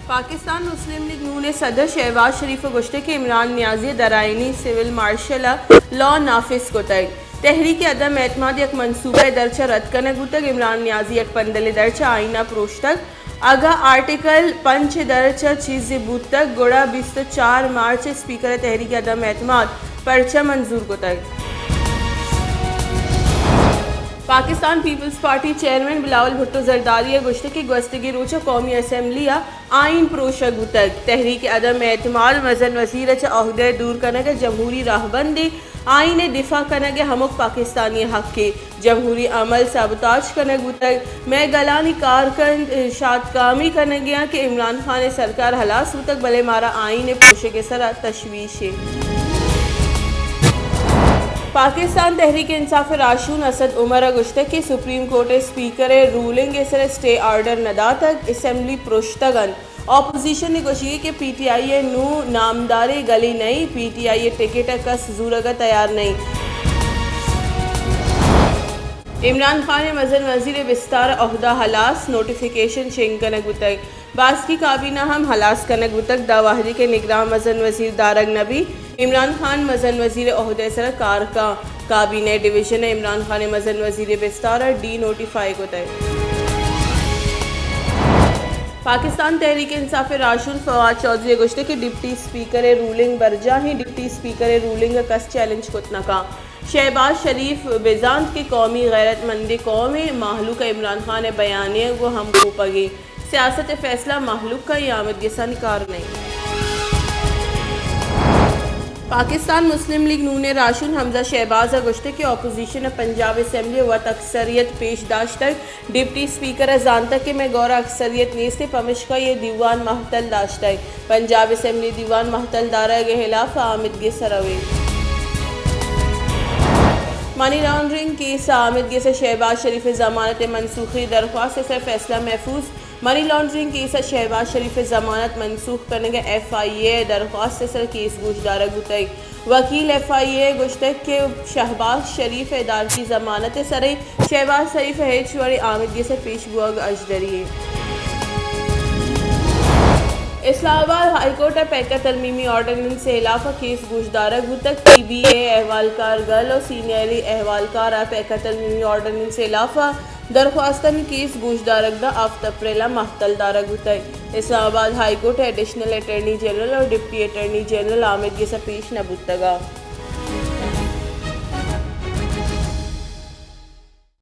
پاکستان مسلم لیگ نون ءِ صدر شہباز شریف ءَ گوشتگ کہ عمران نیازی ءَ درآئینی سول مارشل ءِ لا نافذ کتگ۔ تحریک عدم اعتماد یک منصوبہ ءِ درچ ءَ رد کنگ بوتگ۔ عمران نیازی یک پندلے درچ ءَ آئین ءَ پروشتگ۔ اگاں آرٹیکل پنچ ءِ درچ ءَ چیزے بوتگ، گڑا بیست ءُ چار مارچ ءَ اسپیکر ءِ تحریک عدم اعتماد پرچہ منظور کتگ؟ Pakistan peoples party chairman Bilawal Bhutto Zardari ءَ گوشتگ کہ گوستگیں روچ ءَ قومی اسمبلی ءَ آئین پروشگ بوتگ۔ تحریک عدم اعتماد مزن وزیر ءَ چہ عہدہ ءَ دور کنگ ءِ جمہوری راہبندے، آئین ءِ دفاع کنگ ءِ ہمک پاکستانی ءِ حقے۔ جمہوری عمل سابوتاژ کنگ بوتگ۔ مئے گلانی کارکند شاتکامی کنگ ءَ اَنت کہ عمران خان ءِ سرکار ہلاس بوتگ، بلے مارا آئین ءِ پروشگ ءِ سرا تشویش اِنت۔ پاکستان تحریک انصاف ءِ راہشون اسد عمر ءَ گوشتگ کہ سپریم کورٹ ءَ اسپیکر ءِ رولنگ ءِ سرا اسٹے آرڈر نہ داتگ، اسمبلی پروشتگ اَنت۔ اپوزیشن ءِ گوشگ کہ پی ٹی آئی ءِ نوں نامداریں گلے نہ اِنت، پی ٹی آئی ءِ ٹکٹ ءَ کس زورگ ءَ تیار نہ اِنت۔ عمران خان ءِ مزن وزیر ءِ بستار ءِ عہدہ ہلاس، نوٹیفکیشن شنگ کنگ بوتگ۔ باسکی کابینہ ہم ہلاس کنگ بوتگ، داں وہدی کہ نگراں مزن وزیر دارگ نہ بیت، عمران خان مزن وزیر ءِ عہدہ ءِ سرا کار کنت۔ کابینہ ڈویژن ءَ عمران خان ءِ مزن وزیر ءِ بستار ءَ ڈی نوٹیفائی کتگ۔ پاکستان تحریک انصاف ءِ راہشون فواد چوہدری ءَ گوشتگ کہ ڈپٹی اسپیکر ءِ رولنگ برجاہ اِنت، ڈپٹی اسپیکر ءِ رولنگ ءَ کس چیلنج کت نہ کنت۔ شہباز شریف بزانت کہ قومی غیرت مندیں قومے، مہلوک ءَ عمران خان ءِ بیانیہ ءَ گوں ہم کوپگ اِنت۔ سیاست ءِ فیصلہ مہلوک ءَ اِنت، آمدگس ءَ کار نہ اِنت۔ پاکستان مسلم لیگ نون ءِ راہشون حمزہ شہباز ءَ گوشتگ کہ اپوزیشن ءَ پنجاب اسمبلی ءَ وت اکثریت پیش داشتگ، ڈپٹی اسپیکر ءَ زانتگ کہ مئے گور ءَ اکثریت نیست، پمشکا اے دیوان مہتل داشتگ۔ پنجاب اسمبلی دیوان مہتل دارگ ءِ ہلاف ءَ آمدگس ءَ رویں۔ منی لانڈرنگ کیس ءَ آمدگس ءَ شہباز شریف ءِ ضمانت ءِ منسوخی درخواست ءِ سر فیصلہ محفوظ۔ منی لانڈرنگ کیس ءَ شہباز شریف ءِ ضمانت منسوخ کنگ ءِ ایف آئی اے ءِ درخواست ءِ سر کیس گوشدارگ بوتگ۔ وکیل ایف آئی اے ءَ گوشتگ کہ شہباز شریف ءِ ادارتی ضمانت ءِ سر ءَ شہباز شریف ءِ ہچ وڑیں آمدگس ءِ پیش بوگ اژدری اِنت۔ اسلام آباد ہائی کورٹ ءَ پیکر ترمیمی آرڈیننس ءِ ہلاف ءَ کیس گوشدارگ بوتگ۔ سی بی آئی ءِ احوالکار گل ءُ سینئر احوالکار ءَ پیکر ترمیمی آرڈیننس ءِ ہلاف ءَ درخواستانی کیس گوشدارگ داں ہفت اپریل ءَ مہتل دارگ بوتگ۔ اسلام آباد ہائی کورٹ ءِ ایڈیشنل اٹارنی جنرل ءُ ڈپٹی اٹارنی جنرل آمدگس ءَ پیش نہ بوتگ اَنت۔